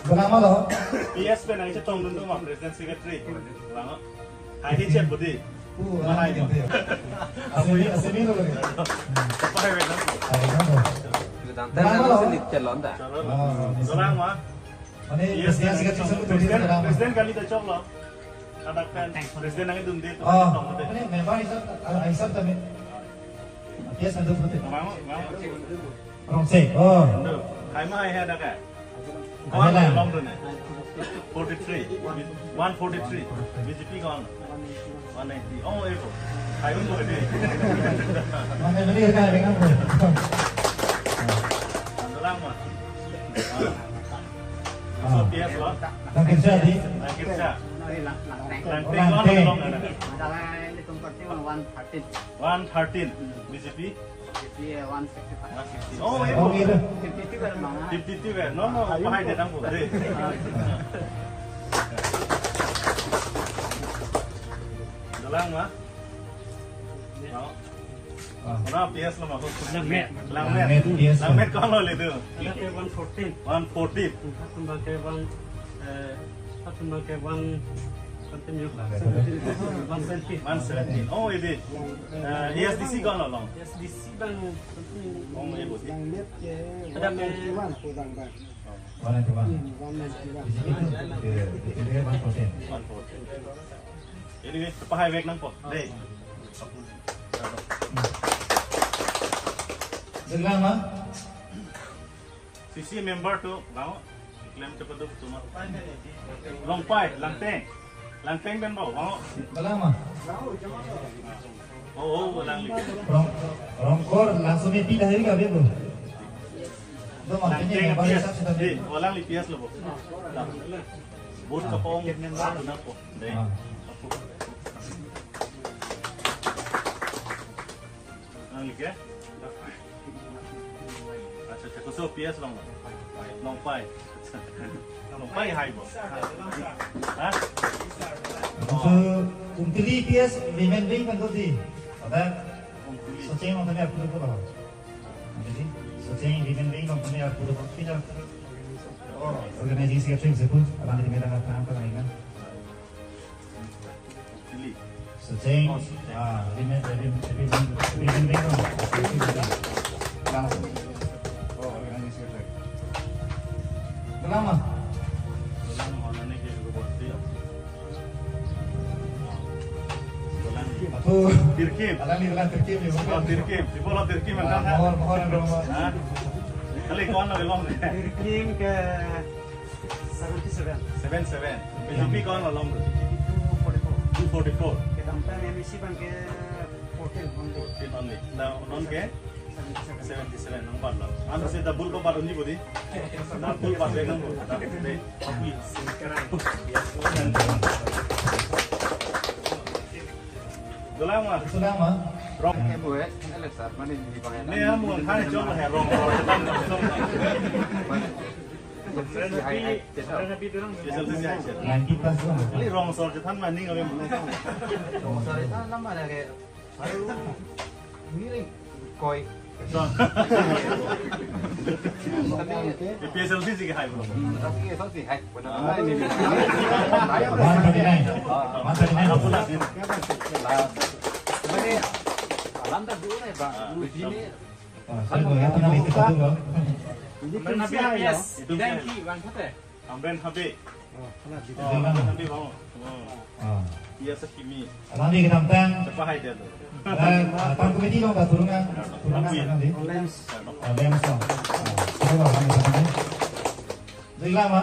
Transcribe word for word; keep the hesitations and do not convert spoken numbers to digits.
Kenapa lo? P S pen nangchetongdun ma president secretary. Bang. Hai hi chet budi. Uh, mahai mo. Asli, asli lo. Apa hai bang? Hai, kenapa? Kenapa lo? Chalon da. Chalon. Ah, Dolang ma. Mane, P S president secretary sa president, president kali ta choklo. Kadang kan president nangdunde. Oh, tong de. Mane member hisab, ah, hisab tame. P S nangdun pute. Mau, mau. Rongse. Oh. Hai ma hai hai dak. Kau ada long tu ni. Forty three. One forty three. B J P kau. One eighty. Oh, eh, kau. Hai un kau ni. Mana beli kan dengan kau. Dolang ma. Ah. So, P S lo. Langkirsa di. Langkirsa. Langting kau long. One thirteen. B J P. One sixty-five. Oh, eh, oh, gitu. Fifty-two kan, Bang? Fifty-two kan? No, no, apa hai dia tampuk? Dolang ma. Mau. Ah. Mana P S lo ma? Langmet. Langmet. Langmet, P S. Langmet kau lo le tu? Langmet one fourteen. One fourteen. Satu bangke one, eh, satu bangke one, one seventeen. One seventeen. Oh, ini. Eh, A S D C kau lo long? A S D C bang. Oh, iya, budi. Langmet ke ada one ninety-one, kurang bang. One ninety-one. Hmm, one ninety-one. Di sini tu, di, di sini one fourteen. One fourteen. Anyway, apa hai vek nangpo? Dei. Dolang ma. C C member tu, bang. Klem cepat tu, cuma. Longpai, Langteng. Langteng pen bang, bang. Dolang ma. Oh, oh, Langli. Rong, Rongkor langsung ni pindah hari kau tu. Dolang Langteng ni, P S. Bang, sab sab. Eh, Langli P S lo, bang. Bud kapong, sab na po. Dei. Ah. Langli ke? Acha, acha, koso P S long? Longpai. Longpai hai bo. Ha? Koso Kumtili P S women wing kan tu di. Ada Kumtili. Socheng long tadi aku tu apa? Jadi, Socheng women wing long tadi aku tu apa? Kita. Oh, organizing secretary sebut, abang di medan apa apa lain kan? Delhi. Socheng. Oh, Socheng. Ah, Lim, Lim, Lim, Lim, Lim, Lim, Lim. Langsung. Oh, organizing secretary. Dolang ma. Dolang ma, nani ke gubernur. Dolang. Apo. Tirkim. Alangli dolang Tirkim ya. Oh, Tirkim. Di bola Tirkim. Ah, kan? Mohor, mohor, mohor. Ha? Kali kau na belong. Tirkim ke seventy-seven. Seven seven. B J P kau na long tu? B J P two forty-four. Two forty-four. Kedamtang M A C bangke fourteen only. Fourteen only. Now, non ke? Seventy-seven. Seventy-seven, nang pat lo. Anu se double ko pat unji budi. Double pat le nang budi. Dei. Dolang ma. Dolang ma. Rong. Em, bu, eh. Ele sar, mane di bang. Ne, amu kan jong he rong. Rong. Friend happy, friend happy tu orang. Ninety plus lah. Ini rong sor chethan maning kami. Rong sor chethan lama dah kayak baru miring koi. Tapi P S L C sih hai, bro. Tapi P S L C hai. Benar. Ini. One thirty-nine. One thirty-nine. Ini alam tak dulu nih, Bang. Di sini. Ah, saya mau lihat tengah itu satu, Bang. Ini kan si hai ya. Itu kan. Amren Habe. Oh, Amren Habe, bang. Oh. Ah. Iya, sekimi. Alangli kedamtang. Cepat hai dia tu. Dan, ah, tang komiti lo, tak turun kan? Turun kan, alangli? Lems. Ah, Lems, oh. Ah, coba, alangli kedamtang. Jadi lama.